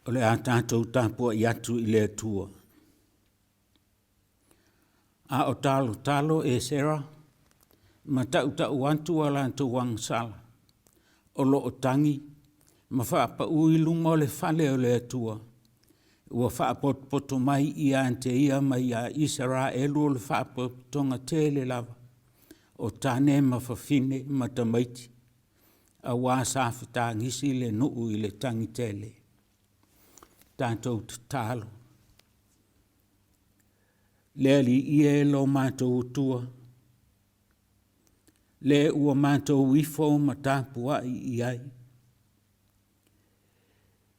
O le a tatou tapuai atu i le Atua. A o talotalo Esera ma tautau atu a latou agasala, o lo o tagi ma faapau i luma o le fale o le Atua, ua faapotopoto mai ia te ia ma ia Isaraelu o le faapotopotoga tele lava o tane ma fafine ma tamaiti, aua sa fetagisi le nuu i le tagi tele. Tatou tatalo. Le Alii e lo matou Atua, le ua matou ifo ma tapuai i ai,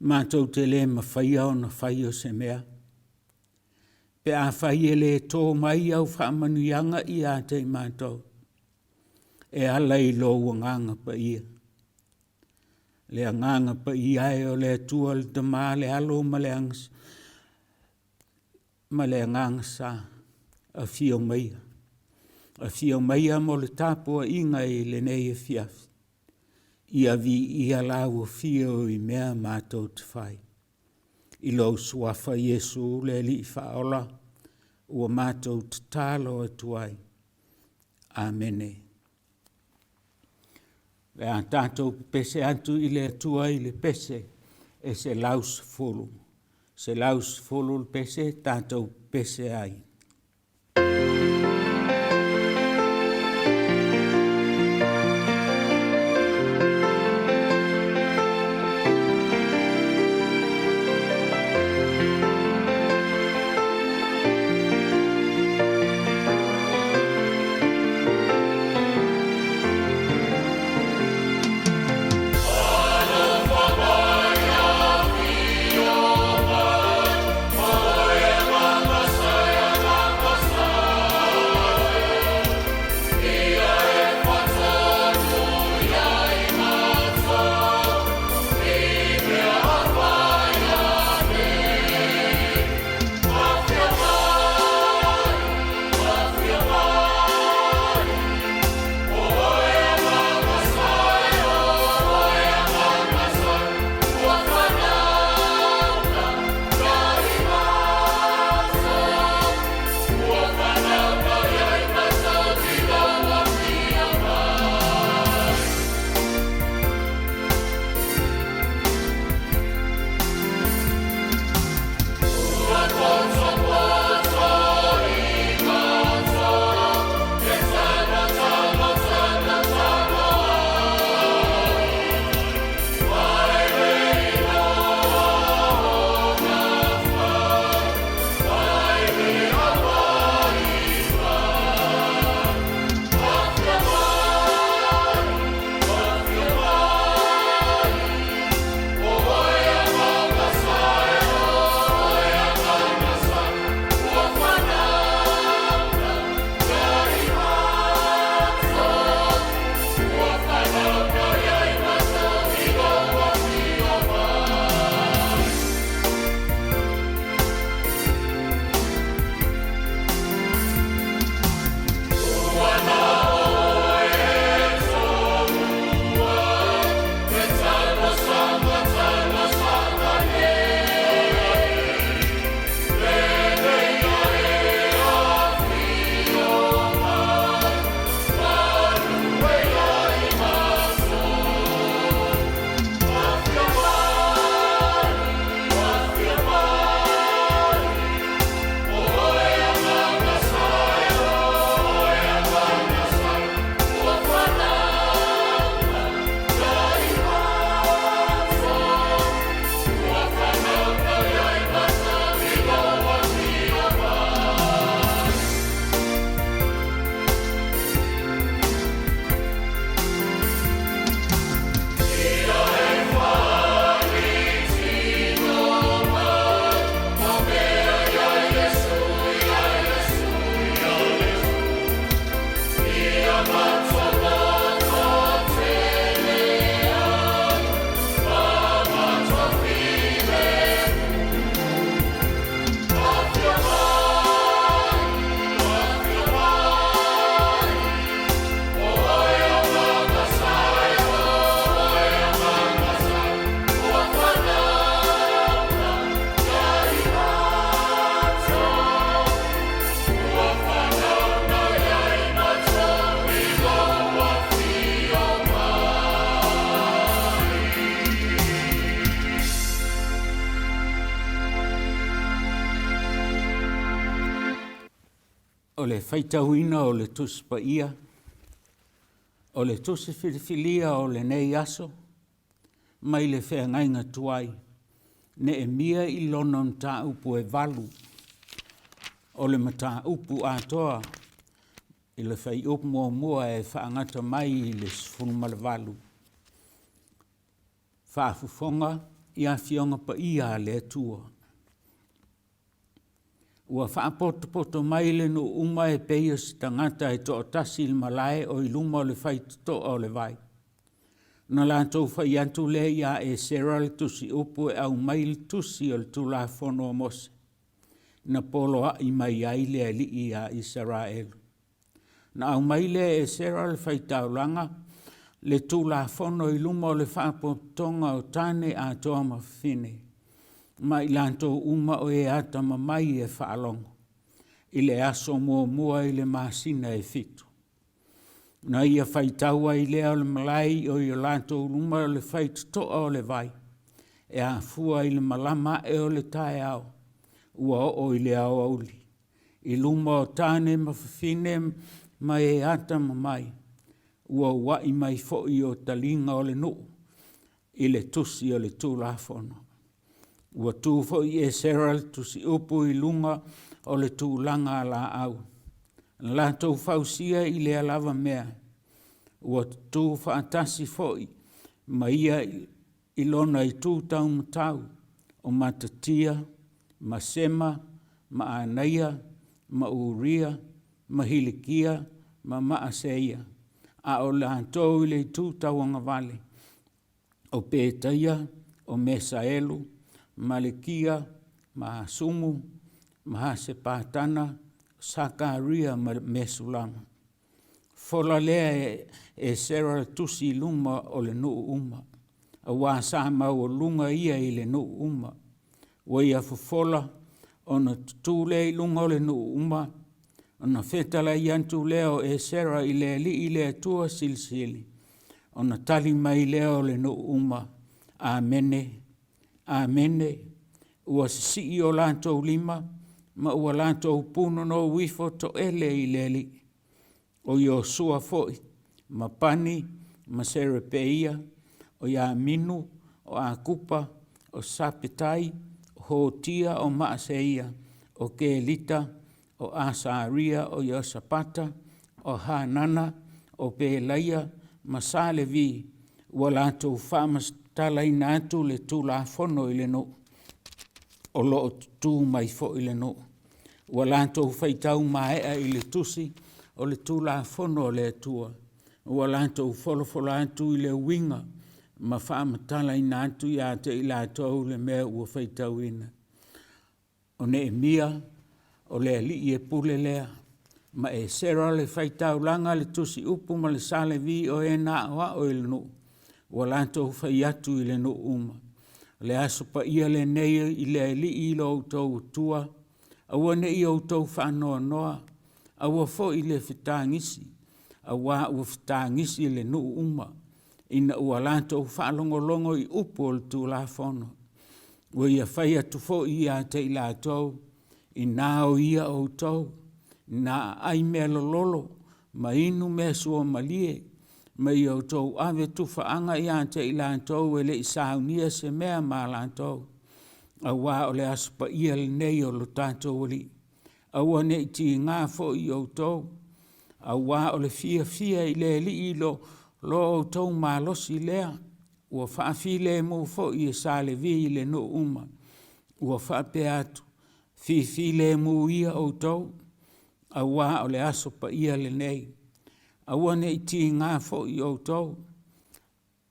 matou te le mafaia ona faia se mea pe afai e le to mai au faamanuiaga ia te i matou e ala i lou Agaga Paia. Le Agaga Paia e o le Atua le Tama le Alo ma le Agaga Sa, afio maia, afio maia mo le tapuaiga i lenei afiafi, ia viia lau Afio i mea matou te fai. I lou Suafa Iesu le Alii Faaola ua matou tatalo atu ai. Amene. O le a tatou pepese atu i le Atua i le pese e 110, 110 le pese tatou pepese ai. Alofa mai afio mai, ma oe O le faitauina o le Tusi Paia, o le Tusi filifilia o lenei aso, mai le feagaiga tuai, Neemia i lona mataupu e valu, o le mataupu atoa i le fuaiupu muamua e faagata mai i le 18. Faafofoga i Afioga Paia a le Atua. Ua faapotopoto mai le nuu uma e pei o se tagata e toatasi i le malae o i luma o le faitotoa o le vai. Na latou fai atu lea ia Esera le tusiupu e aumai le tusi o le Tulafono a Mose, na poloai mai ai le alii ia Isaraelu. Na aumai lea e Esera le faitaulaga le Tulafono i luma o le faapotopotoga o tane atoa ma fafine, ma i latou uma o e atamamai e faalogo, i le aso muamua i le masina e fitu. Na ia faitau ai lea o le malae o i o latou luma o le faitotoa o le vai, e afua i le malama ae o le taeao, ua oo i le aoauli, i luma o tane ma fafine ma e atamamai, ua uai mai foi o taliga o le nuu i le tusi o le Tulafono. Ua tu foi Esera le tusiupu i luga o le tulaga laau, na latou fausia i lea lava mea, ua tutu faatasi foi ma ia i lona itu taumatau, o Matatia ma Sema ma Anaia ma Uria ma Hilikia ma Maaseia, a o latou i le itu tauagavale, o Petaia, o Mesaelu, Malikia ma Asumu ma Hasepatana, Sakaria ma Mesulama. Fola lea e Esera le tusi i luma o le nuu uma, aua sa maualuga ia i le nuu uma. Ua ia fofola ona tutu lea i luga o le nuu uma, ona fetalai atu lea o Esera i le Alii le Atua Silisili, ona tali mai lea o le nuu uma, Amene, Amene. Ua sisii o latou lima ma ua latou punonou ifo toele i le Alii. O Iosua foi ma Pani ma Serepeia, o Iaminu, o Akupa, o Sapetai, o Hotia, o Maaseia, o Kelita, o Asaria, o Iosapata, o Hanana, o Pelaia ma Salevi, ua latou faamatalaina atu le Tulafono i le nuu, o lo o tutu mai foi le nuu. Ua latou faitau maea i le tusi o le Tulafono a le Atua, ua latou folafola atu i le uiga ma faamatalaina atu ia te i latou le mea ua faitauina. O Neemia, o le alii e pule lea, ma Esera le faitaulaga le tusiupu ma le sa Levi o e na aoao i le nuu, ua latou fai atu i le nuu uma, o le aso paia lenei i le Alii lo outou Atua, aua ne i outou faanoanoa, aua foi le fetagisi, aua ua fetagisi le nuu uma ina ua latou faalogologo i upu o le Tulafono. Ua ia fai atu foi ia te i latou, ina o ia outou, ina aai mea lololo ma inu mea suamalie, ma ia outou ave tufaaga ia te i latou e le i saunia se mea ma latou, aua o le aso paia lenei o lo tatou Alii. Aua ne i tiga foi i outou, aua o le fiafia i le Alii lo outou malosi lea, ua faafilemu foi e sa Levi i le nuu uma, ua faapea atu, fifilemu ia outou, aua o le aso paia lenei. Aua ne i tiga foi outou,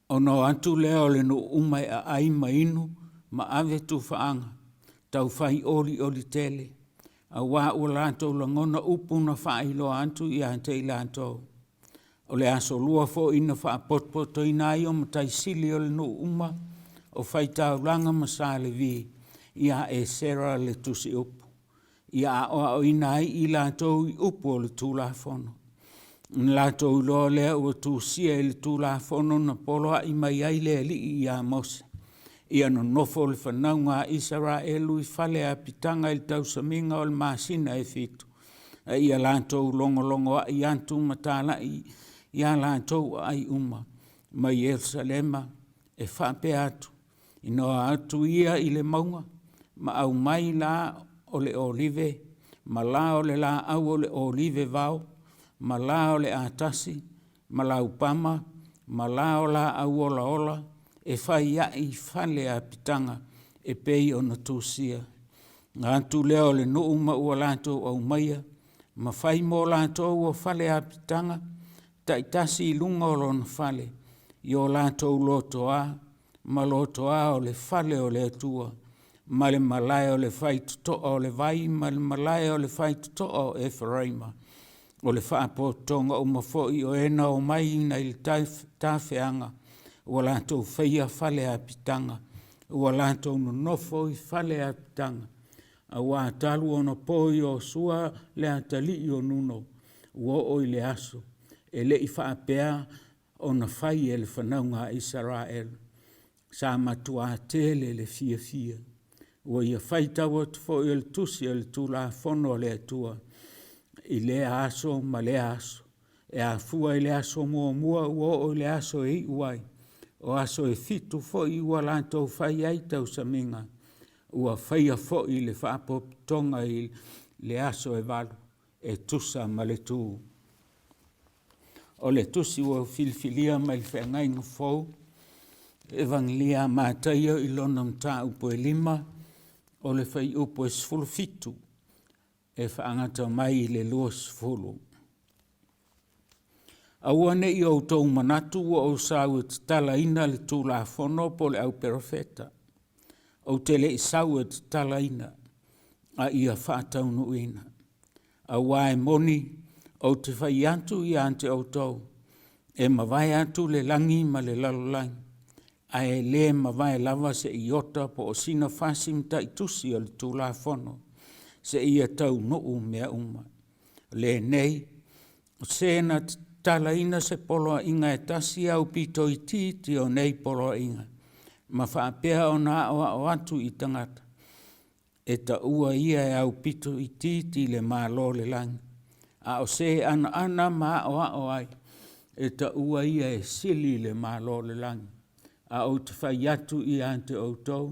ona o atu lea o le nuu uma e aai ma inu ma ave tufaaga, taufai olioli tele, aua ua latou lagona upu na faailoa atu ia te i latou. O le aso lua foi na faapotopotoina ai o matai sili o le nuu uma, o faitaulaga ma sa Levi ia Esera le tusiupu, ia aoaoina ai i latou i upu o le Tulafono. Ona latou iloa lea ua tusia i le Tulafono na poloai mai ai le Alii ia Mose, ia nonofo le fanauga a Isaraelu i fale apitaga i le tausamiga o le masina e fitu. A ia latou logologoaʻi atu ma talaʻi iā latou aai uma mai Ierusalema e faapea atu, Ina o atu ia i le mauga ma aumai la o le olive ma la o le laau o le olive vao ma la o le atasi ma laupama ma la o laau olaola e fai ai fale apitaga e pei ona tusia. Ona atu lea o le nuu ma ua latou aumaia ma fai mo latou o fale apitaga taitasi i luga o lona fale i o latou lotoa ma lotoa o le fale o le Atua ma le malae o le faitotoa o le vai ma le malae o le faitotoa o Eferaima. O le faapotopotoga uma foi o e na omai nai le tafeaga ua latou faia fale apitaga, ua latou nonofo i fale apitaga, aua talu ona po Iosua le atalii o Nuno ua oo i le aso, e le i faapea ona fai e le fanauga a Isaraelu. Sa matua tele le fiafia ua ia faitau atu foi o le tusi o le Tulafono a le Atua i lea aso ma lea aso, e afua i le aso muamua ua oo i le aso e iu ai, o aso e fitu foi ua latou fai ai tausamiga, ua faia foi le faapotopotoga i le aso e 8 e tusa ma le tu. O le tusi ua filifilia mai le Feagaiga Fou, Evagelia a Mataio i lona mataupu e 5, o le fuaiupu e 17 e faagata mai i le 20. Aua ne i outou manatu ua ou sau e tatalaina le Tulafono po o le au Perofeta. Ou te le i sau e tatalaina, a ia faataunuuina. Aua e moni, ou te fai atu ia te outou, e mavae atu le lagi ma le lalolagi, ae le mavae lava se iota po o sina fasi mataitusi o le Tulafono seia taunuu mea uma. O lenei, o se na tatalaina se poloaiga e tasi e aupito itiiti o nei poloaiga ma faapea ona aoao atu i tagata, e taua ia e aupito itiiti i le Malo o le lagi, a o se anoano ma aoao ai, e taua ia e sili i le Malo o le lagi. Ae ou te fai atu ia te outou,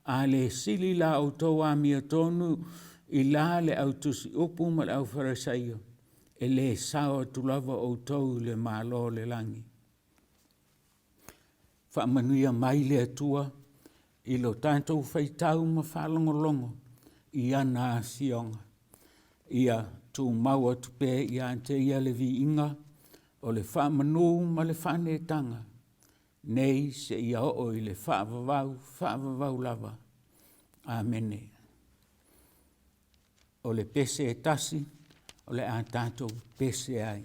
a le sili la outou amiotonu i la le au tusiupu ma le auFarisaio, e le sao atu lava outou i le Malo o le lagi. Faamanuia mai le Atua i lo tatou faitau ma faalogologo i ana afioga, ia tumau atu pea ia te Ia le viiga o le faamanu ma le faaneetaga nei seia oo i le faavavau, faavavau lava. Amene. O le pese e tasi o le a tatou pese ai.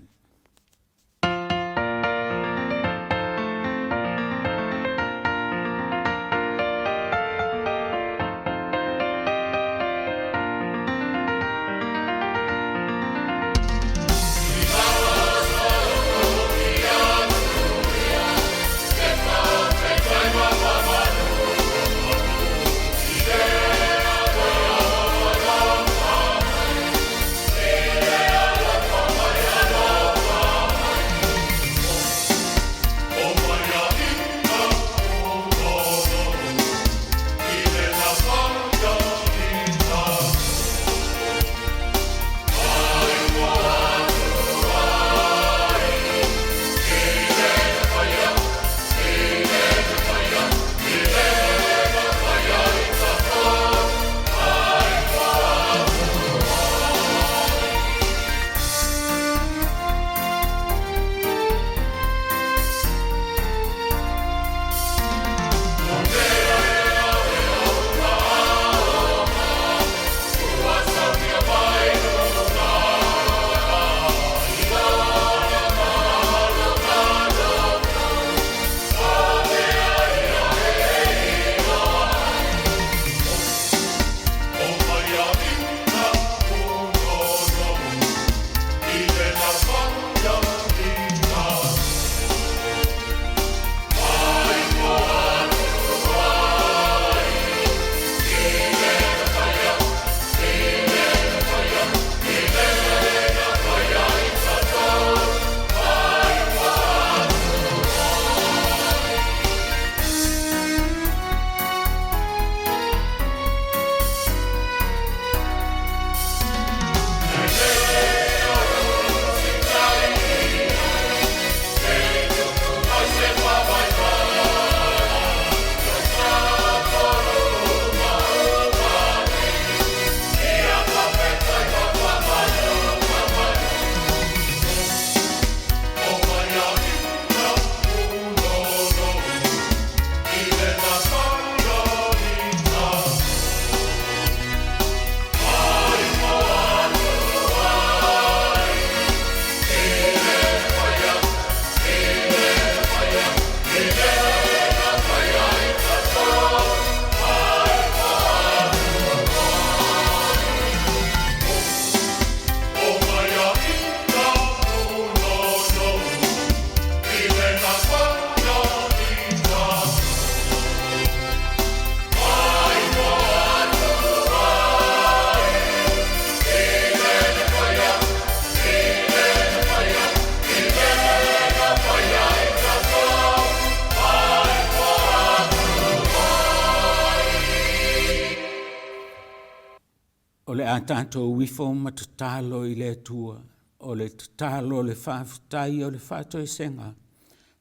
O le a tatou ifo ma tatalo i le Atua, o le tatalo o le faafetai o le faatoesega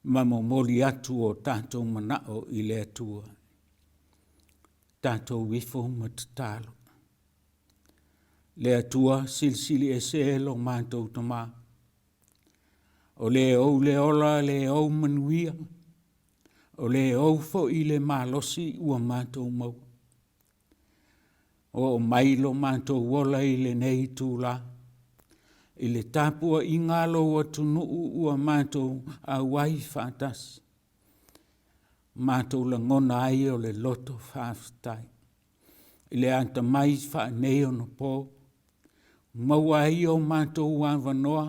ma momoli atu o tatou manao i le Atua. Tatou ifo ma tatalo. Le Atua Silisili Ese lo matou Tama, o le ou le ola, le ou manuia, o le ou foi le malosi ua matou maua. Oo mai lo matou ola i lenei itula, i le tapuaiga a lou atunuu ua matou auai faatasi, matou lagona ai o le loto faafetai i le atamai faaneionapo, maua ai o matou avanoa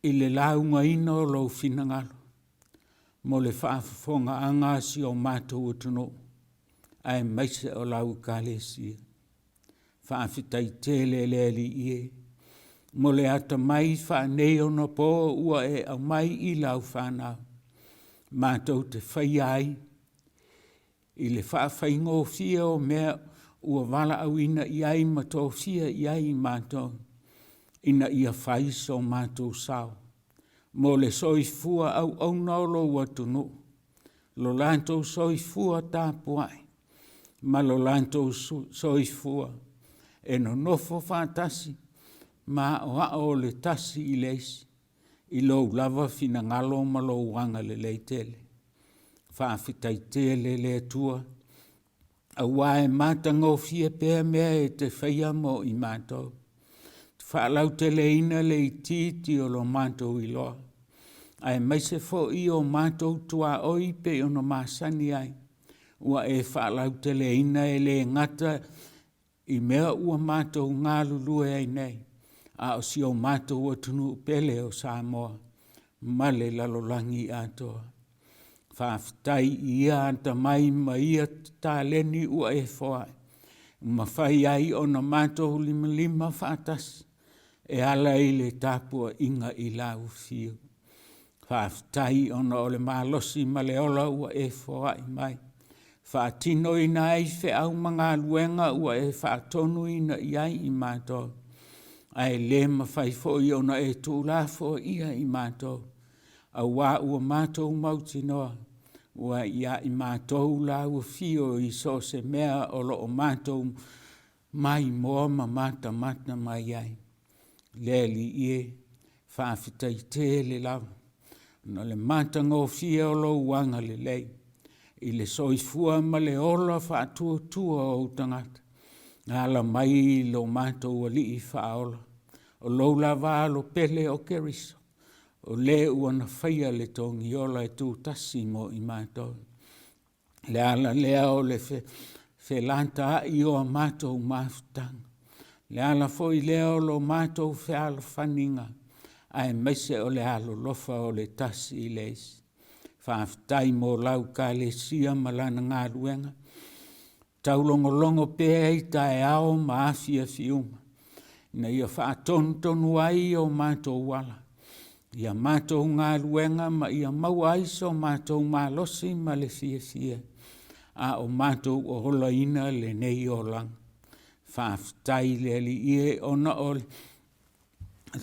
i le laugaina o lou finagalo mo le faafofogaaga a si o matou atunuu aemaise o lau Ekalesia. Faafetai tele i le Alii e mo le atamai faaneionapo ua e aumai i lau fanau matou te faia ai i le faafaigofie o mea ua valaauina i ai ma tofia i ai i matou ina ia fai so matou sao mo le soifua auauna o lou atunuu, lo latou soifua tapuai ma lo latou soifua e nonofo faatasi ma aoao le tasi i le isi i lou lava finagalo ma lou agalelei tele. Faafetai tele i le Atua aua e matagofie pea mea e te faia mo i matou, faalauteleina le itiiti o lo matou iloa, aemaise foi o matou tuaoi pei ona masani ai, ua e faalauteleina e le gata i mea ua matou galulue ai nei, a o si o matou atunuu pele o Samoa ma le lalolagi atoa. Faafetai i ia atamai ma ia taleni ua e foai, ua mafai ai ona matou limalima faatasi e ala i le tapuaiga i lau afio. Faafetai ona o le malosi ma le ola ua e foai mai, e faatinoina ai feau ma galuega ua e faatonuina i ai i matou, ae le mafai foi ona e tuulafoaia i matou, aua ua matou mautinoa ua ia i matou lau afio i so o se mea o lo o matou maimoa ma matamata mai ai. Le Alii e, faafetai tele lava ona o le matagofie o lou agalelei i le soifua ma le ola faatuatua o ou tagata e ala mai i lo matou Alii Faaola, o lou lava Alo pele o Keriso o le ua na faia le togiola e tutasi mo i matou. O le ala lea o le felataai o a matou mafutaga, o le ala foi lea o lo matou fealofaniga aemaise o le alolofa o le tasi i le isi. Faafetai mo lau Ekalesia ma lana galuega, taulogologo pea i taeao ma afiafi uma ina ia faatonutonu ai o matou ala i a matou galuega ma ia maua ai so matou malosi ma le fiafia a o matou olaina lenei olaga. Faafetai i le Alii e ona o le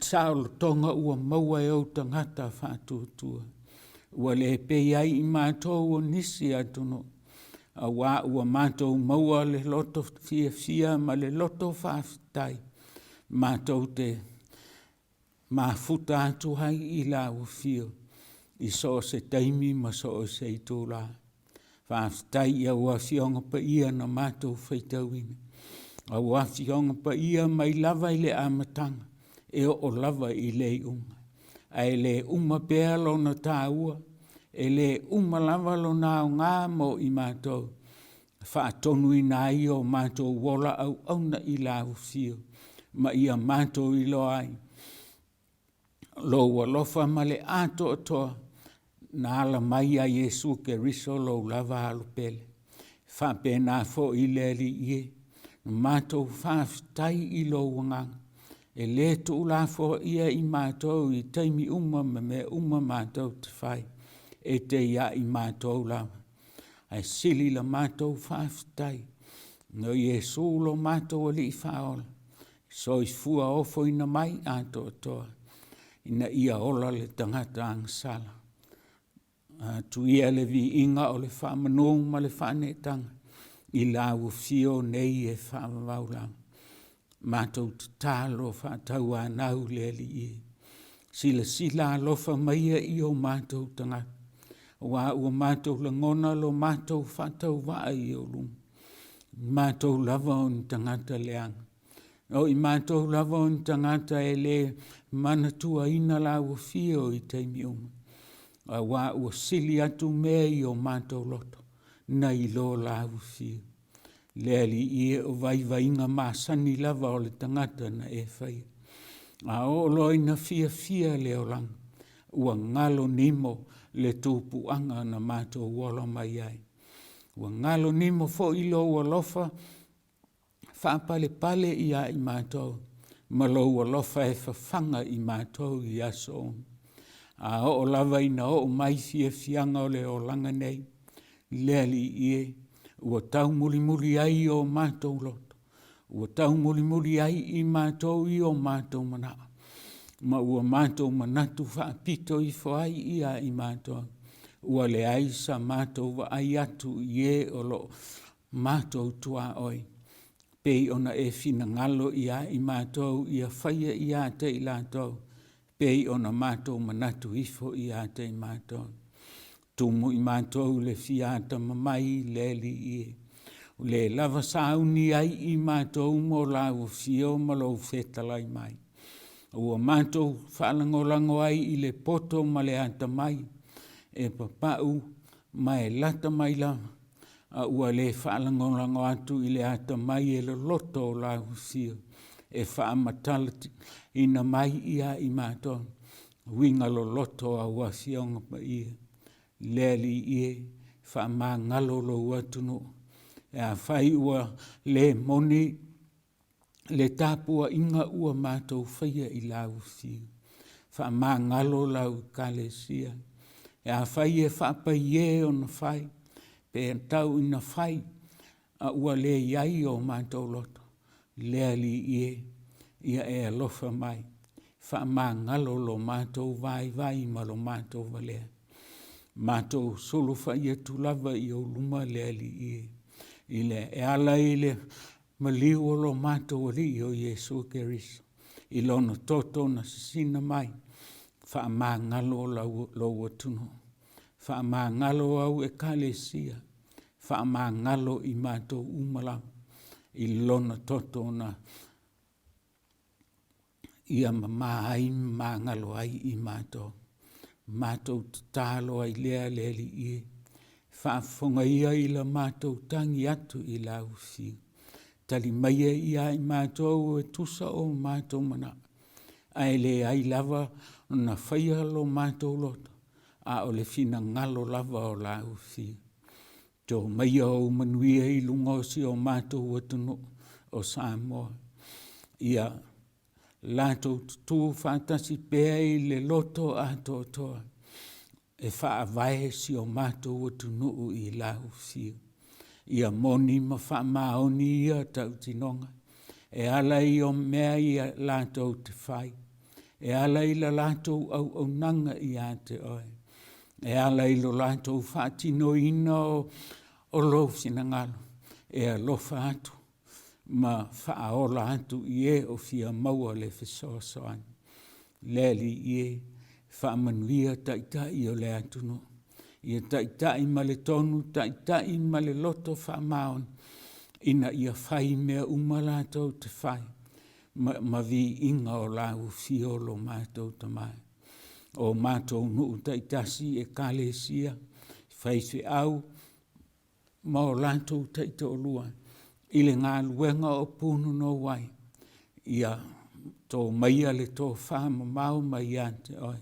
saolotoga ua maua e ou tagata faatuatua, ua le pei ai i matou o nisi atunuu, aua ua matou maua le loto fiafia ma le loto faafetai matou te mafuta atu ai i lau afio i so o se taimi ma so o se itula. Faafetai i au Afioga Paia na matou faitauina, o au Afioga Paia mai lava i le amataga e oo lava i le iuga, ae le uma pea lona taua, e le uma lava lona aoga mo i matou e faatonuina ai o matou ola auauna i lau afio ma ia matou iloa ai lou alofa ma le atoatoa na ala mai ia Iesu Keriso lou lava Alo pele. E faapena foi le Alii e, na matou faafetai i lou agaga, e le tuulafoaia i matou i taimi uma ma mea uma matou te fai, e te ia i matou lava, ae sili la matou faafetai. Ona o Iesu lo matou Alii Faaola, soifua ofoina mai atoatoa ina ia ola le tagata agasala. Atu ia le viiga o le faamanu ma le faaneetaga i lau afio nei e faavavau lava. Matou tatalo faatauanau le Alii e, silasila alofa maia i o matou tagata, aua ua matou lagona lo matou faatauvaa i ou luma, o matou lava o ni tagata leaga, o i matou lava o ni tagata e le manatuaina lau afio i taimi uma, aua ua sili atu mea i o matou loto nai lo lau afio. Le Alii e, o vaivaiga masani lava o le tagata na e faia, a oo loa ina fiafia le olaga, ua galo nimo le tupuaga na matou ola mai ai, ua galo nimo foi lou alofa faapalepale ia i matou ma lou alofa e fafaga i matou i aso uma. A oo lava ina oo mai fiafiaga o le olaga nei, le Alii e, ua taumulimuli ai o matou loto, ua taumulimuli ai i matou i o matou manao, ma ua matou manatu faapito ifo ai ia i matou, ua leai sa matou vaai atu i e o lo o matou tuaoi, pei ona e finagalo ia i matou ia faia ia te i latou pei ona matou manatu ifo ia te i matou. Tumu i matou le fia atamamai le Alii e, ua le lava sauni ai i matou mo lau afio ma lou fetalai mai. Ua matou faalagolago ai i le poto ma le atamai e papau ma e lata mai lava, a ua le faalagolago atu i le atamai e loloto o lau Afio e faamatalaina mai ia i matou uiga loloto o au Afioga Paia. Le Alii e, faamagalo lou atunuu. Afai ua le moni le tapuaiga ua matou faia i lau Afio, faamagalo lau Ekalesia. Afai e faapaie ona fai, pe tau ina fai a ua le i ai o matou loto, le Alii e, ia e alofa mai, faamagalo lo matou vaivai ma lo matou valea. Matou sulufai atu lava i ou luma le Alii e, e ala i le maliu o lo matou Alii o Iesu Keriso i lona toto na sisina mai, faamagalo lou atunuu, faamagalo au Ekalesia, faamagalo i matou uma lava i lona toto na ia mama ai ma magalo ai i matou. Matou tatalo ai lea le Alii e, faafofoga ia i la matou tagi atu i lau Afio, tali maia ia i matou e tusa o matou manao, ae leai lava ona faia lo matou loto, a o le finagalo lava o lau Afio. To maia ou manuia i luga o si o matou atunuu o Samoa, ia latou tutu faatasi pea i le loto atoatoa e faavae si o matou atunuu i lau Afio. Ia moni ma faamaoni ia tautinoga e ala i mea ia latou te fai, e ala i le latou auaunaga ia te oe, e ala i lo latou faatinoina o lou finagalo, e alofa atu ma faaola atu i e o fia maua le fesoasoani. Le Alii e, faamanuia Taitai o le atunuu, ia taitai ma le tonu, taitai ma le loto faamaoni, ina ia fai mea uma latou te fai ma viiga o lau afio lo matou Tama. O matou nuu taitasi, Ekalesia, faifeau ma o latou taitoalua i le galuega o punouai, ia to maia le tofamamao mai ia te oe,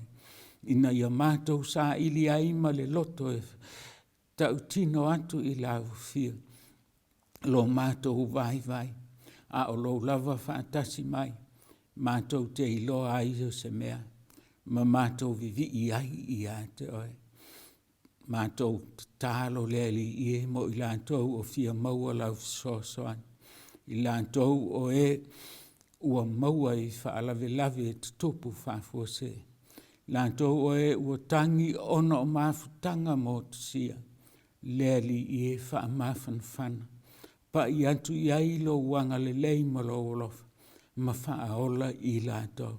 ina ia matou saili ai ma le loto e tautino atu i lau Afio lo matou vaivai, a o lou lava faatasi mai matou te iloa ai so o se mea ma matou vivii ai ia te oe. Matou tatalo le Alii e mo i latou o fia maua lau fesoasoani, i latou o e ua maua i faalavelave e tutupu faafuasei, latou o e ua tagi ona o mafutaga motusia, le Alii e, faamafanafana, pai atu i ai lou agalelei ma lou alofa ma faaola i latou.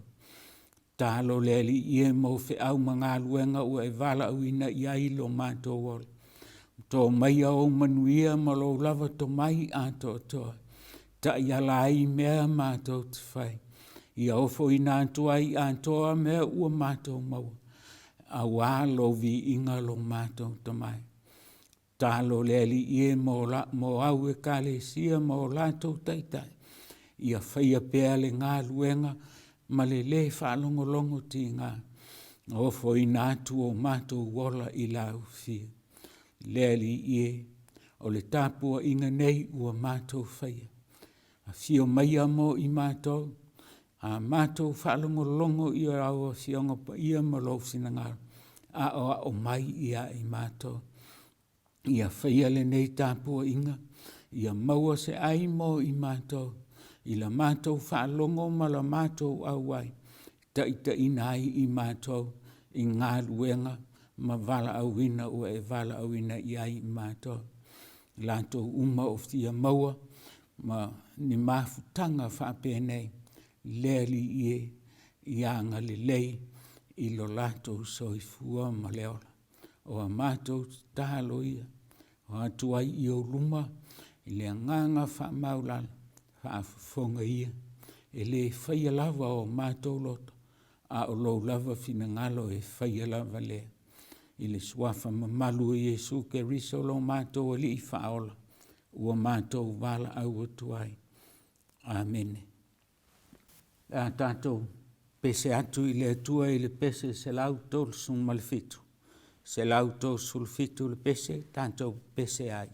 Tatalo le Alii e mo feau ma galuega ua e valaauina i ai lo matou ola, to maia ou manuia ma lou lava tomai atoatoa e taiala ai mea matou te fai, ia ofoina atu ai atoa mea ua matou maua aua lou viiga lo matou Tamai. Tatalo le Alii e mo au Ekalesia ma o latou Taitai, ia faia pea le galuega ma le le faalogologo tiga, ofoina atu o matou ola i laufi. Le Alii e, o le tapuaiga nei ua matou faia, afio maia mo i matou, a matou faalogologo i lau Afioga Paia ma lou finagalo, aoao mai ia i matou. Ia faia lenei tapuaiga ia maua se ai mo i matou i la matou faalogo ma la matou auai, e taitaiina ai i matou i galuega ma valaauina ua e valaauina i ai i matou. I latou uma o fia maua ma ni mafutaga faapenei, le Alii e, ia agalelei i lo latou soifua ma le ola. O a matou tatalo ia, o atu ai i ou luma i le agaga faamaualalo, faafofoga ia, e le faia lava o matou loto, a o lou lava finagalo e faia lava lea. I le suafa mamalu o Iesu Keriso lo matou Alii Faaola ua matou valaau atu ai. Amene. Pe a tatou pese atu i le Atua i le pese 137, 137 le pese, tatou pepese ai.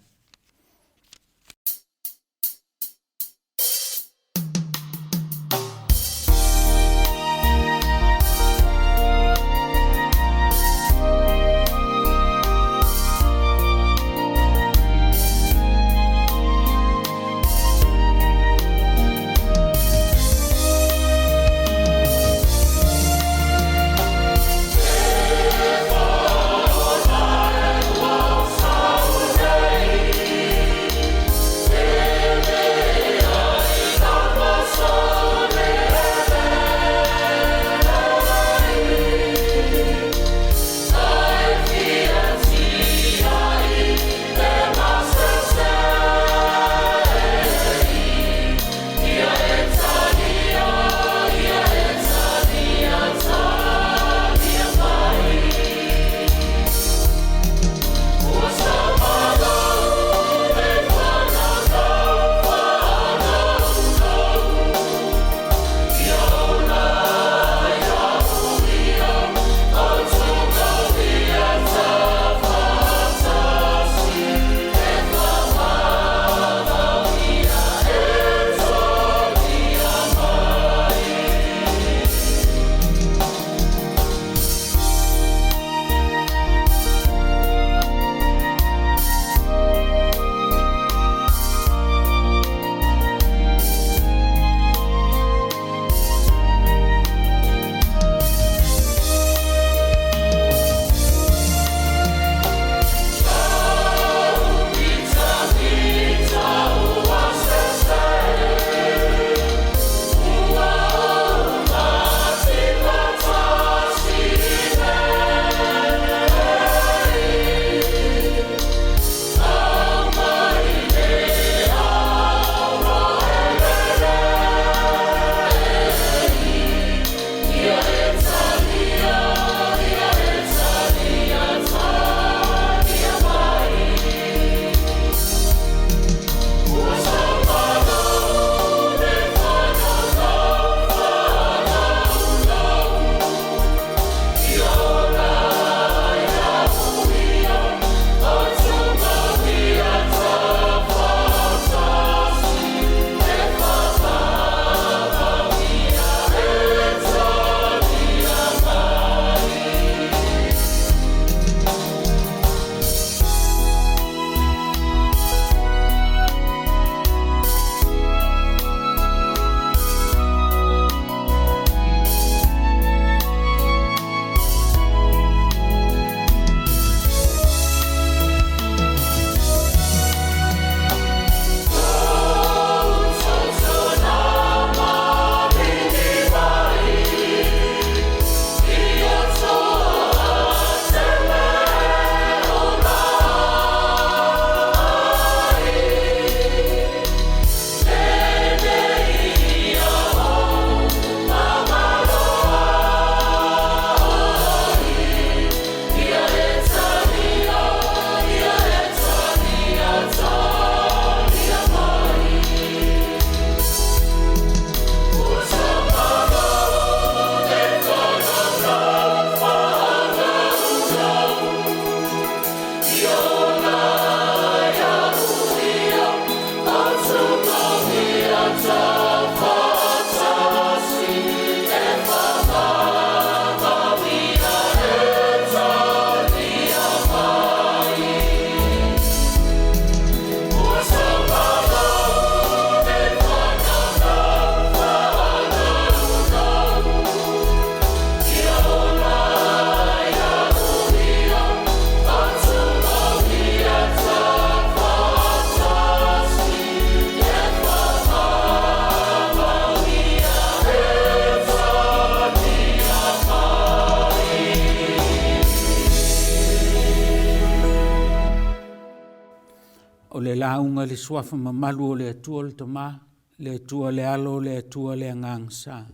O le lauga i le suafa mamalu o le Atua le Tama, le Atua le Alo, le Atua le Agaga Sa.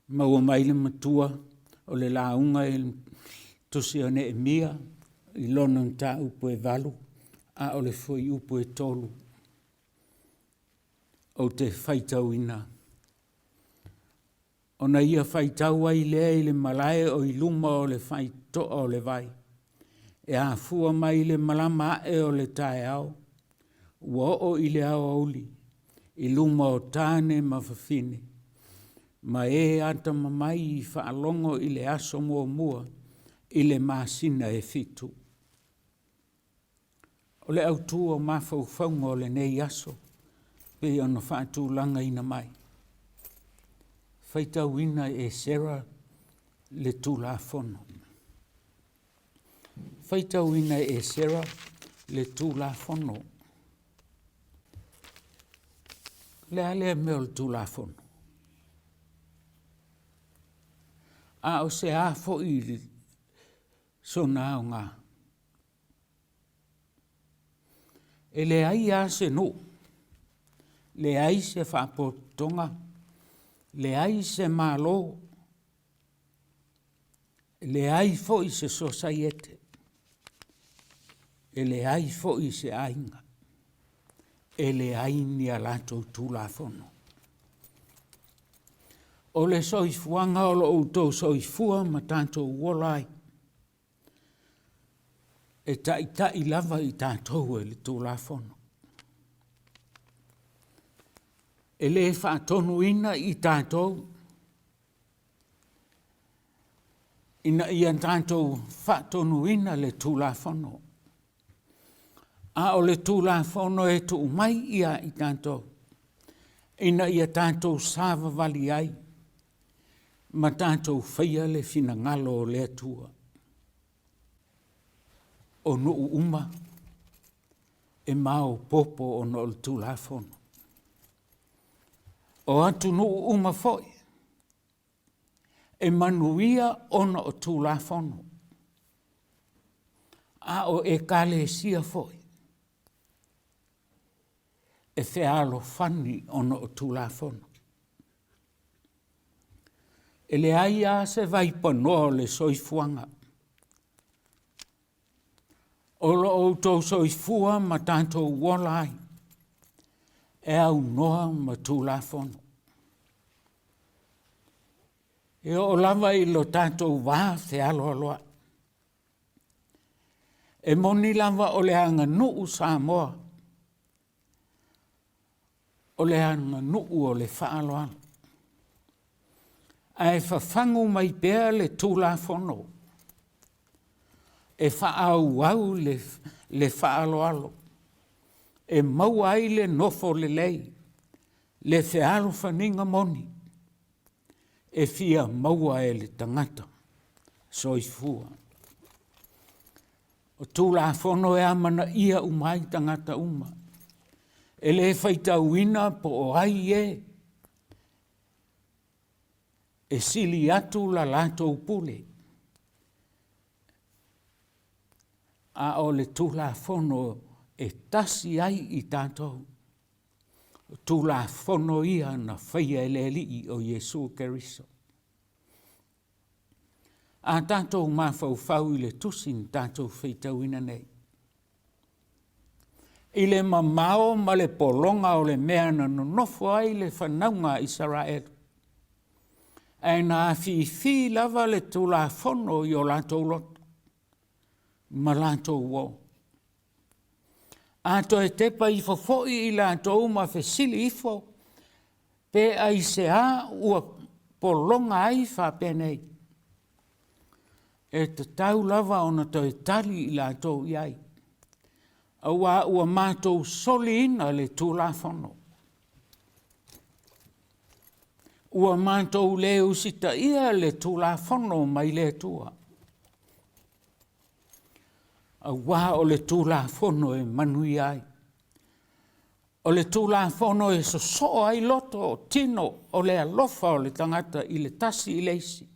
Maua mai le matua o le lauga i le tusi o Neemia i lona mataupu e 8 a o le fuaiupu e 3. Ou te faitauina. Ona ia faitau ai lea i le malae o i luma o le faitotoa o le vai, e afua mai i le malama ae o le taeao, ua oo i le aoauli, i luma o tane ma fafine, ma e atamamai i faalogo i le aso muamua i le masina e 7. O le autu o mafaufauga o lenei aso pei ona faatulagaina mai. Faitauina e Esera le Tulafono. Faitauina e Esera le Tulafono. O le a lea mea o le Tulafono? A o se a foi sona aoga? E leai lava se nuu, leai se faapotopotoga, leai se Malo, leai foi se sosaiete, e leai foi se aiga, e leai ni a latou Tulafono. O le soifuaga o lo outou soifua ma tatou ola ai, e taitai lava i tatou e le Tulafono. E le faatonuina i tatou ina ia tatou faatonuina le Tulafono, a o le Tulafono e tuu mai ia i tatou ina ia tatou savavali ai ma tatou faia le finagalo o le Atua. O nuu uma e maopoopo ona o le Tulafono. O atunuu uma foi e manuia ona o Tulafono, a o Ekalesia foi e fealofani ona o Tulafono. E leai lava se vaipanoa o le soifuaga o lo outou soifua ma tatou ola ai e aunoa ma Tulafono. E oo lava i lo tatou va fealoaloai. E moni lava o le aganuu Samoa, o le aganuu o le faaaloalo, ae fafagu mai pea le Tulafono e faaauau le faaaloalo, e maua ai le nofo lelei, le fealofaniga moni e fia maua e le tagata soifua. O Tulafono e amanaia uma ai tagata uma, e le faitauina po o ai e e sili atu la latou pule, a o le Tulafono e tasi ai i tatou. O Tulafono ia na faia e le Alii o Iesu Keriso. A tatou mafaufau i le tusi na tatou faitauina nei, i le mamao ma le pologa o le mea na nonofo ai le fanauga a Isaraelu, ae na afifi lava le Tulafono i o latou loto ma latou uo. A toe tepa ifo foi i latou ma fesili ifo, pe aisea ua pologa ai faapenei, e tatau lava ona toe tali i latou i ai, aua ua matou soliina le Tulafono, ua matou le usitaia le Tulafono mai le Atua, aua o le Tulafono e manuia ai. O le Tulafono e sosoo ai loto o tino o le alofa o le tagata i le tasi i le isi.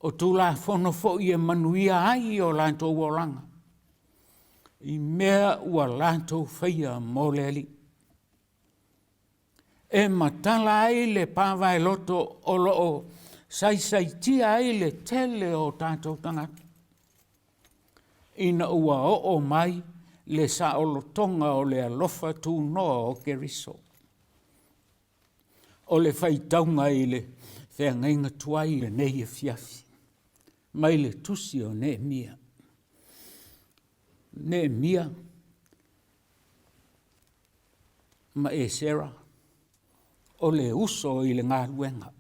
O Tulafono foi e manuia ai o latou olaga. i mea ua latou faia mo le Alii. E matala ai le pavaeloto o lo o saisaitia ai le tele o tatou tagata, ina ua oo mai le saolotoga o le alofa tunoa o Keriso. O le faitauga i le feagaiga tuai i lenei afiafi, mai le tusi o Neemia. Neemia ma Esera o le uso i le galuega.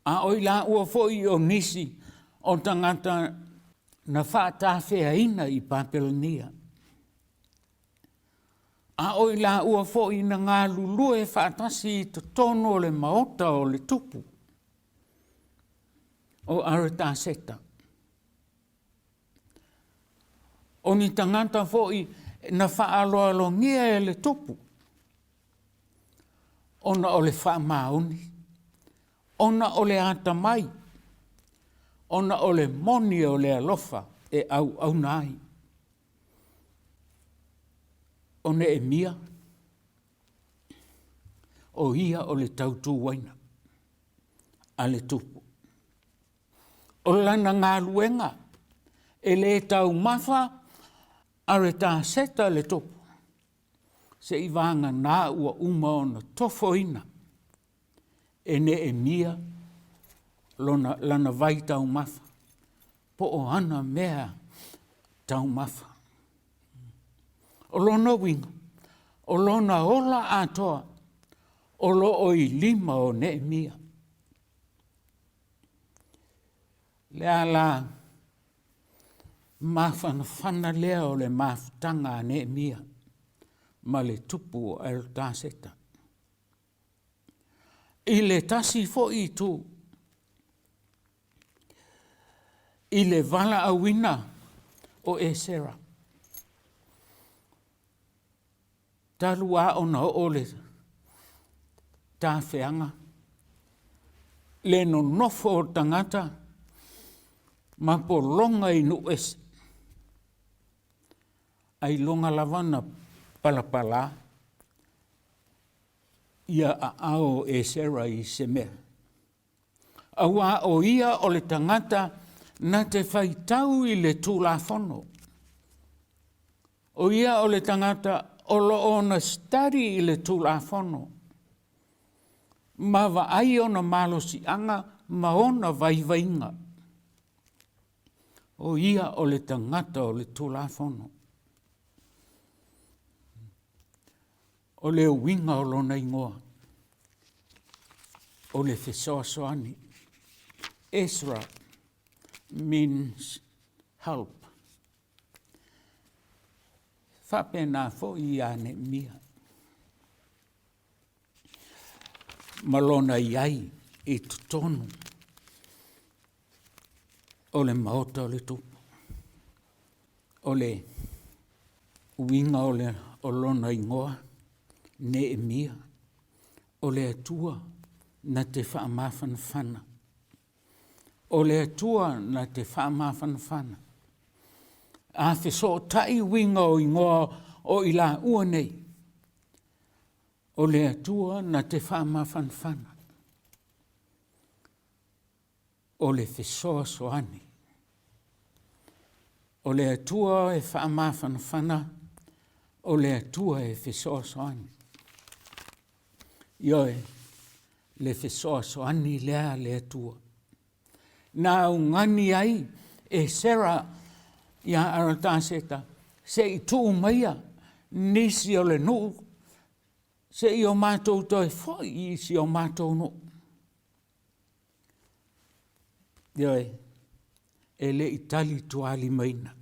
A o i laua foi o nisi o tagata na faatafeaina i Papelonia. A o i laua foi na galulue faatasi i totonu o le maota o le tupu o Aritaseta. O ni tagata foi na faaaloalogia e le tupu ona o le faamaoni, ona o le atamai, ona o le moni o le alofa e auauna ai. O Neemia, o ia o le tautuaina a le tupu. O lana galuega, e le taumafa Aritaseta le tupu, seivagana ua uma ona tofoina e Neemia lona, lana vaitaumafa, po o ana mea taumafa. O lona uiga, o lona ola atoa o lo o i lima o Neemia. Le a la mafanafana lea o le mafutaga a Neemia ma le tupu o Aritaseta. I le tasi foi itu, i le valaauina o Esera, talu lava ona oo le tafeaga, le nonofo o tagata ma pologa i nuu ese, ailoga lava ona palapala ia aao o Esera i se mea. Aua o ia o le tagata na te faitau i le Tulafono. O ia o le tagata o lo o na study i le Tulafono ma vaai ona malosiaga ma ona vaivaiga. O ia o le tagata o le Tulafono. O le uiga o lona igoa, o le fesoasoani. Ezra means help. Faapena foi ia Neemia ma lona i ai i totonu o le maota o le tupu. O le uiga o, le, o lona igoa, Neemia, o le Atua na te faamafanafana. O le Atua na te faamafanafana. A fesootai uiga o igoa o i laua nei, o le Atua na te faamafanafana. O le fesoasoani. O le Atua e faamafanafana, o le Atua e fesoasoani. Ioe, le fesoasoani lea a le Atua. Na augani ai e Sera ia Arataseta se i tuu maia nisi o le nuu se i o matou toe foi i si o matou nuu. Ioe, e le i tali tualimaina.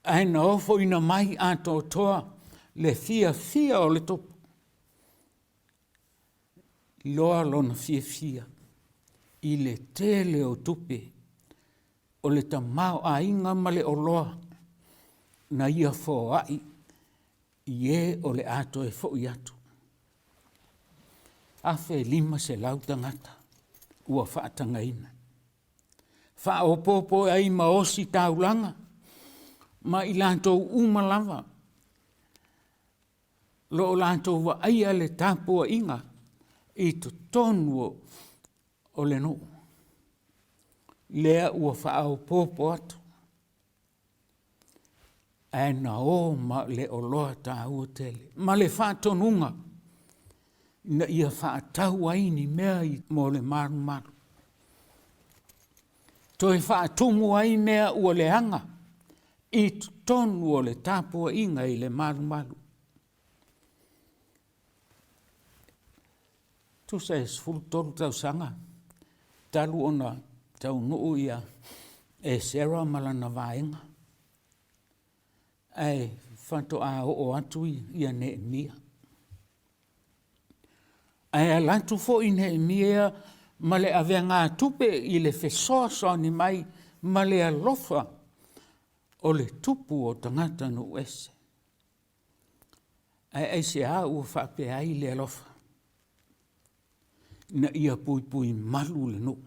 Ae na ofoina mai atoatoa le fiafia o le tupu. Loa lona fiafia i le tele o tupe o le tamaoaiga ma le oloa na ia foai i e o le a toe foi atu. 1,500 tagata ua faatagaina. Faaopoopo ai ma ositaulaga ma i latou uma lava lo o latou vaaia le tapuaiga i totonu o le nuu lea ua faaopoopo atu ae na o ma le oloa taua tele ma le faatonuga ina ia faatau ai ni mea mo le malumalu, toe faatumu ai mea ua leaga i totonu o le tapuaiga i le malumalu. Tusa e 13 tausaga talu ona taunuu ia Esera ma lana vaega, ae faatoa oo atu ia Neemia. Ae ala atu foi Neemia ma le avegatupe i le fesoasoani mai ma le alofa o le tupu o tagata nuu ese. Ae aisea ua faapea ai le alofa? Ina ia puipui malu le nuu,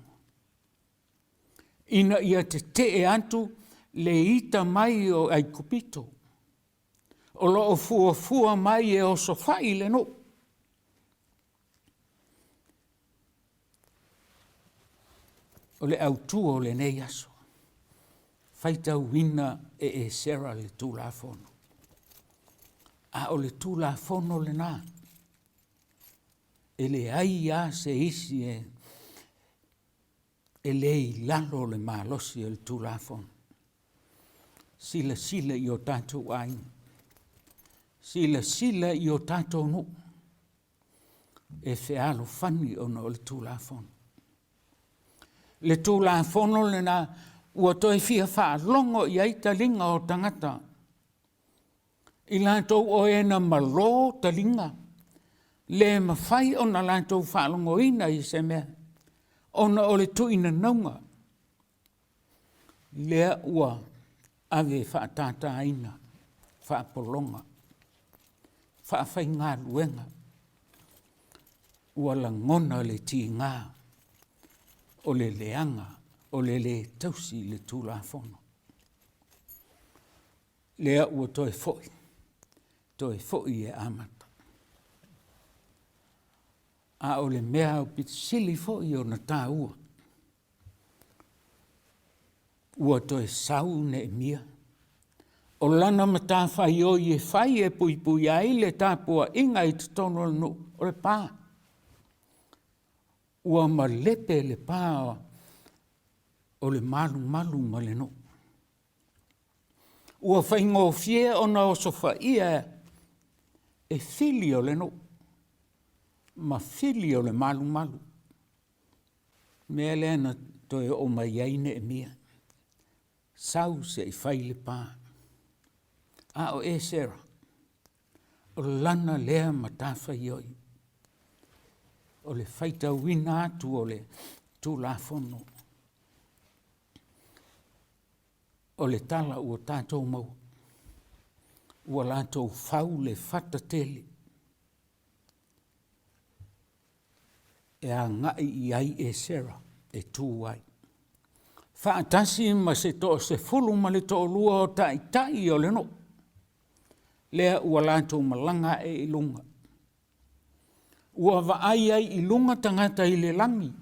ina ia tetee atu le ita mai o Aikupito, o lo o fuafua mai e osofai le nuu. O le autu o lenei aso, faitauina e Esera le Tulafono. A o le Tulafono lena, e leai lava se isi e le i lalo o le malosi o le Tulafono. Silasila i o tatou aiga, silasila i o tatou nuu e fealofani ona o le Tulafono. Le Tulafono lena ua toe fia faalogo i ai taliga o tagata, i latou o e na malo taliga, le mafai ona latou faalogoina i se mea, ona o le tuinanauga lea ua ave e faatataina, faapologa, faafaigaluega, ua lagona le tiga o le leaga o le lē tausi i le Tulafono. Lea ua toe foi, toe foi e amata. A o le mea aupito sili foi ona taua, ua toe sau Neemia, o lana matafaioi e fai e puipuia ai le tapuaiga i totonu o le nuu, o le pa. Ua malepe le pa o le malumalu ma le nuu. Ua faigofie ona osofaia e fili o le nuu ma fili o le malumalu. O le mea lea na toe oo mai ai Neemia, sau se i fai le pa. A o Esera, o lana lea matafaioi, o le faitauina atu o le Tulafono. O le tala ua tatou maua, ua latou fau le fata tele e agai i ai Esera e tu ai, faatasi ma se toasefulu ma le toalua o taitai o le nuu, lea ua latou malaga ae i luga. Ua vaai ai i luga tagata i le lagi,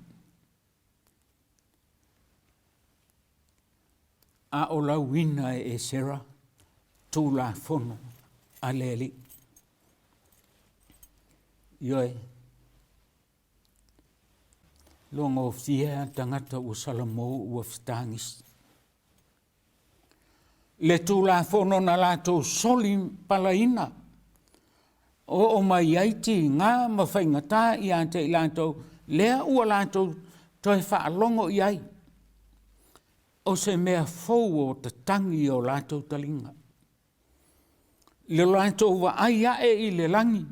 a o lauina e Esera Tulafono a le Alii. Ioe, logofie lava tagata ua salamo ua fetagisi. Le Tulafono na latou solipalaina, oo mai ai tiga ma faigata ia te i latou, lea ua latou toe faalogo i ai, o se mea fou o tatagi i o latou taliga. I le latou vaai ae i le lagi,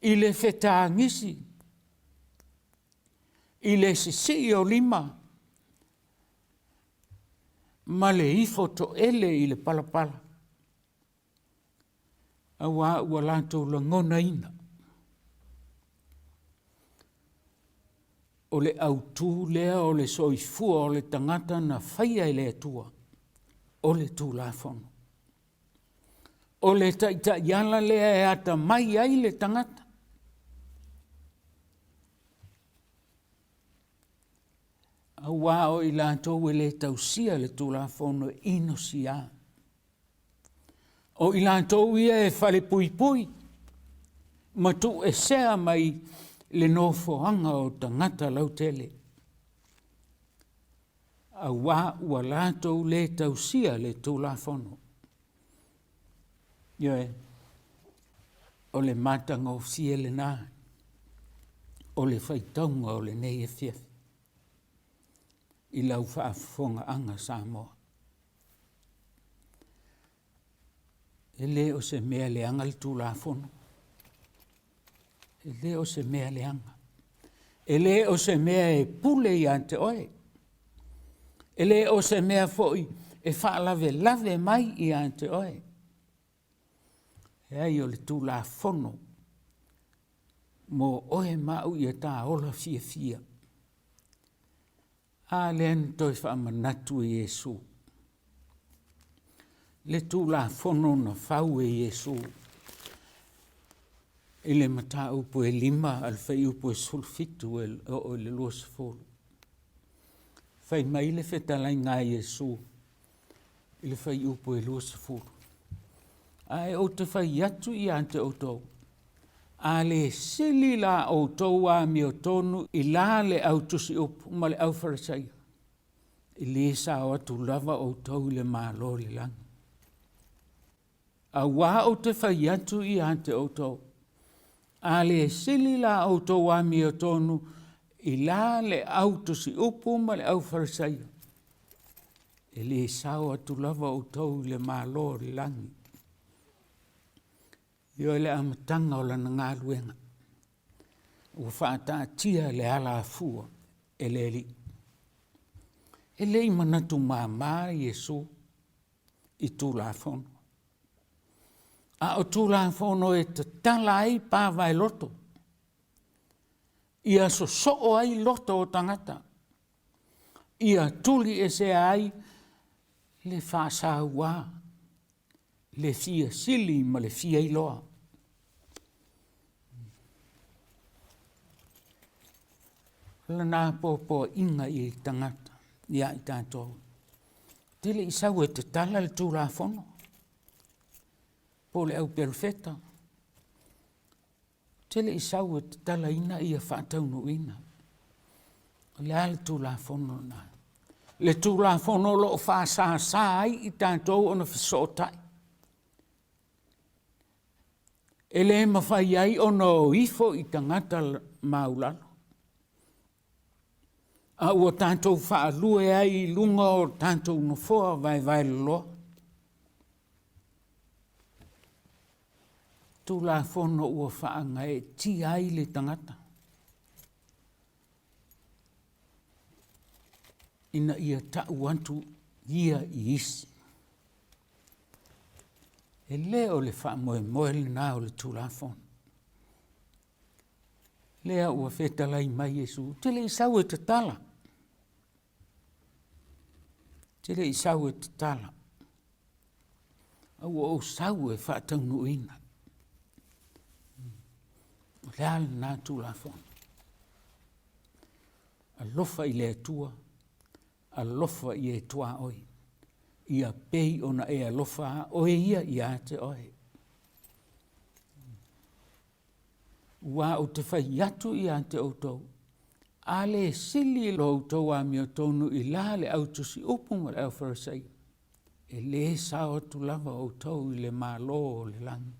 i le fetagisi, i le sisii o lima ma le ifo toele i le palapala, aua ua latou lagonaina. O le autū lea o le soifua o le tagata na faia e le Atua, o le Tulafono. O le taitaiala lea e atamai ai le tagata. Auā o i latou e le tausia le Tulafono e inosia. O i latou ia e falepuipui ma tuuesea mai le nofoaga o tagata lautele, auā ua latou le tausia le Tulafono. Ioe, o le matagofie lena o le faitauga o lenei afiafi i lau faafofogaaga Samoa. E le o se mea leaga le Tulafono, e le o se mea leaga, e le o se mea e pule ia te oe, e le o se mea foi e faalavelave mai ia te oe. Leai, o le Tulafono mo oe ma au ia ta ola fiafia. A lea na toe faamanatu e Iesu, le Tulafono na fau e Iesu i le mataupu e 5 a le fuaiupu e 17 e oo i le 20. Fai mai le fetalaiga a Iesu i le fuaiupu e 20, Ae ou te fai atu ia te outou, a le sili la outou amiotonu i la le au tusiupu ma le aufarisaio, e le sao atu lava outou i le Malo o le lagi. Auā ou te fai atu ia te outou, a le sili la outou amiotonu i la le au tusiupu ma le aufarisaio, e le sao atu lava outou i le Malo o le lagi. Ioe le amataga o lana galuega, ua faataatia le alafua e le Alii. E le i manatu mama Iesu i Tulafono, a o Tulafono e tatala ai pavaeloto, ia sosoo ai loto o tagata, ia tuliesea ai le faasaua, le fia sili ma le fia iloa. O lana apoapoaiga i tagata ia i tatou, te le i sau e tatala le Tulafono po o le au perofeta, te le i sau e tatalaina ia faataunuuina. O le a le Tulafono lena? Le Tulafono o lo o faasasa ai i tatou ona fesootai. E le mafai ai ona o ifo i tagata maualalo, a ua tatou faalue ai i luga o tatou nofoa vaevaeloloa. Tulafono ua faagaeetia ai le tagata ina ia tau atu ia i isi. E le o le faamoemoe lena o le Tulafono. Lea ua fetalai mai Iesu, ou te le i sau e tatala, ou te le i sau e tatala, a ua ou sau e faataunuuina. O le a lena Tulafono? Alofa i le Atua, alofa i e tuaoi, ia pei ona e alofa oe ia ia te oe. Aua ou te fai atu ia te outou, a le sili lo outou amiotonu i la le au tusiupu ma le au Farisaio, e le sao atu lava outou i le Malo o le lagi.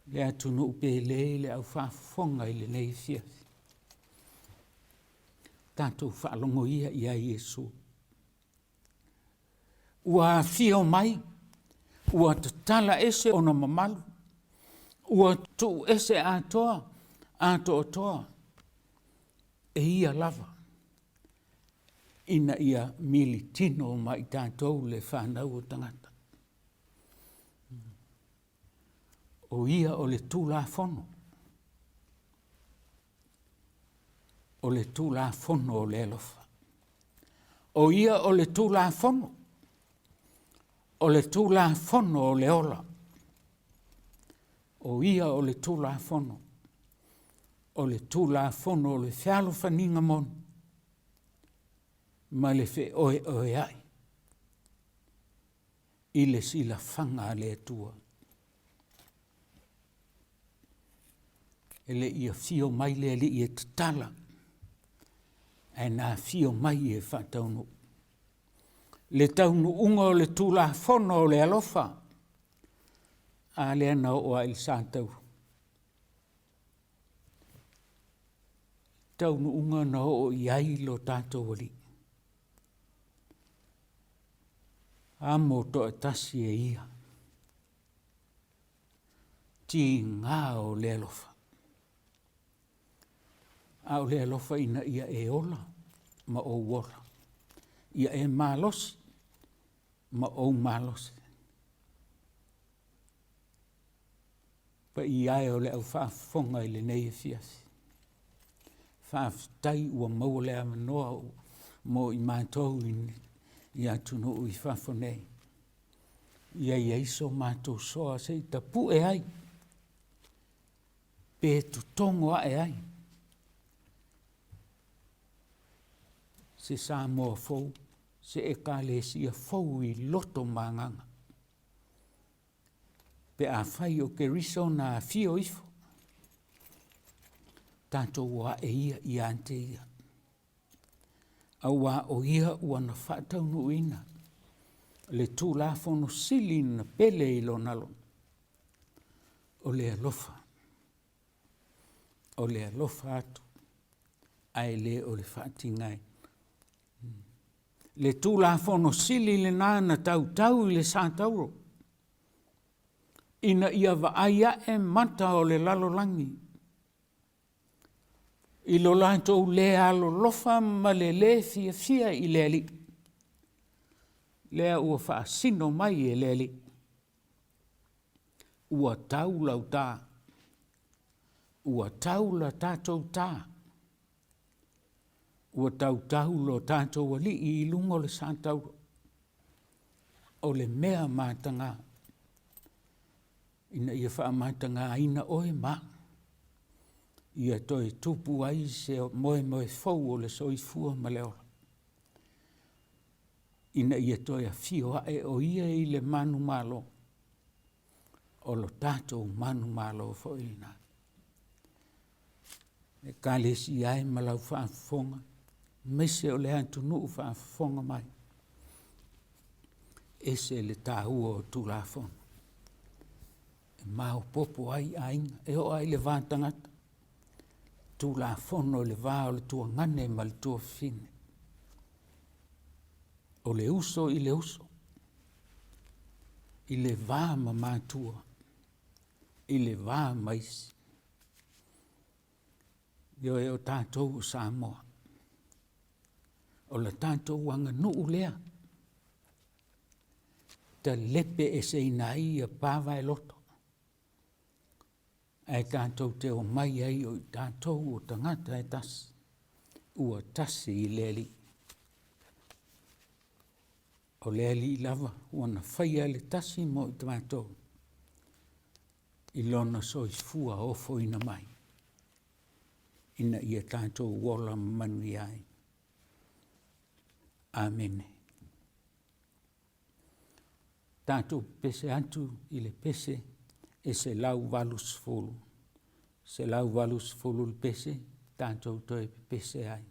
Le atunuu pele i le au faafofoga i lenei afiafi. Tatou faalogo ia ia Iesu. Ua afio mai, ua tatala ese ona mamalu, ua tuu ese atoa, atoatoa e ia lava, ina ia militino ma i tatou le fanau o tagata. O ia o le Tulafono. O le Tulafono o le alofa. O ia o le Tulafono, o le Tulafono o le ola. O ia o le Tulafono, o le Tulafono o le fealofaniga moni ma le feoeoeai i le silafaga a le Atua. E le i afio mai le Alii e tatala, ae na afio mai e faataunuu. Le taunuuga o le Tulafono o le alofa, a lea na oo lava i le satauro. Taunuuga na oo i ai lo tatou Alii, amo toatasi e ia, tiga o le alofa, a o le alofa ina ia e ola ma ou ola, ia e malosi ma ou malosi. Le paia e o le au faafofoga i lenei afiafi, faafetai ua maua le avanoa mo i matou i atunuu i fafo nei, ia i ai so matou soa se i tapue ai pe totogo ae ai se Samoa fou, se Ekalesia fou i loto ma agaga pe afai o Keriso na afio ifo, tatou o ae ia ia te ia, aua o ia ua na faataunuuina le Tulafono Sili na pele i lona loto, o le alofa, o le alofa atu ae le o le faatigaina. Le Tulafono Sili lena na tautau i le satauro, ina ia vaai ae mata o le lalolagi i lo latou le alolofa ma le le fiafia i le Alii, lea ua faasino mai e le Alii, ua tau lau ta, ua tau la tatou ta, ua tautau lo tatou Alii i luga o le satauro. O le mea mataga, ina ia faamatagaina oe ma au, ia toe tupu ai se moemoe fou o le soifua ma le ola, ina ia toe afio ae o ia i le manumalo, o lo tatou manumalo foi lena. Ekalesia e ma lau faafofoga, aemaise o le atunuu faafofoga mai, e ese le taua o Tulafono, e maopoopo ai aiga, e oo lava i le va tagata, Tulafono i le va o le tuagane ma le tuafafine, o le uso i le uso, i le va ma matua, i le va ma isi. Ioe, o tatou o Samoa, o le tatou aganuu lea, talepeeseina ai pa vaeloto, ae tatou te omai ai o tatou o tagata e tasi, ua tasi i le Alii. O le Alii lava ua na faia le tasi mo i tatou i lona soifua ofoina mai, ina ia tatou ola manuia ai. Amene. Tatou pepese atu i le pese e 180, 180 le pese, tatou toe pepese ai.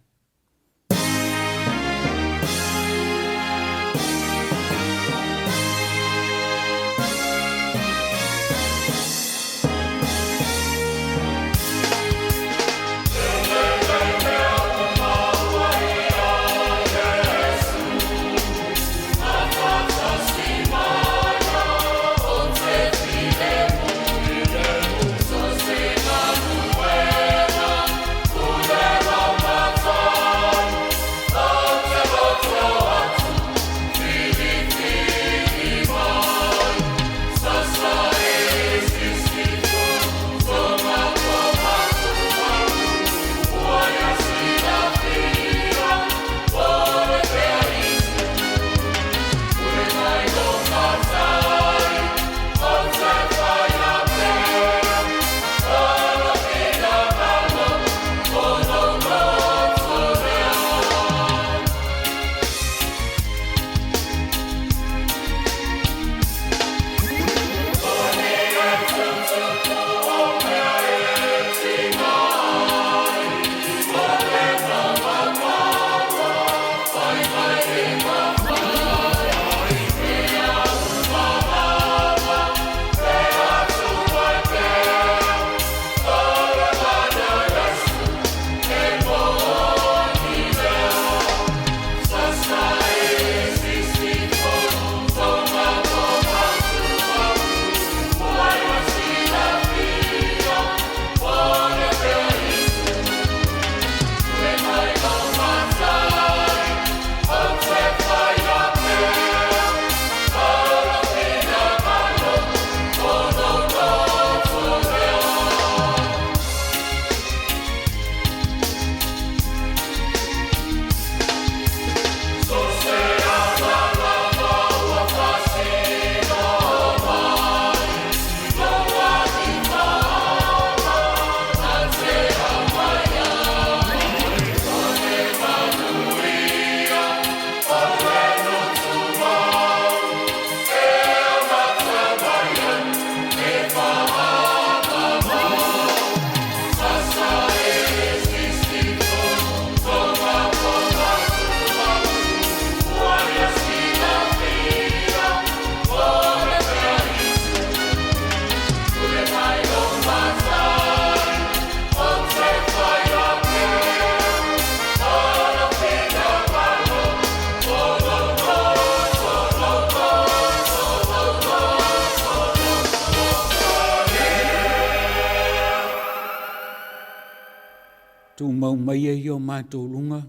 Tumau maia i o matou luga,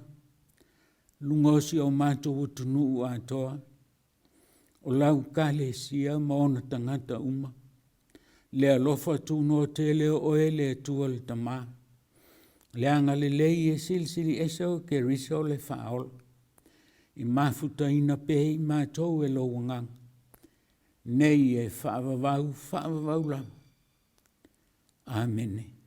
luga o si o matou atunuu atoa, o lau Ekalesia ma ona tagata uma, le alofa tunoa tele o oe le Atua le Tama, le agalelei e silisili ese o Keriso le Faaola, i mafutaina pea i matou e lou Agaga, nei e faavavau, faavavau lava. Amene.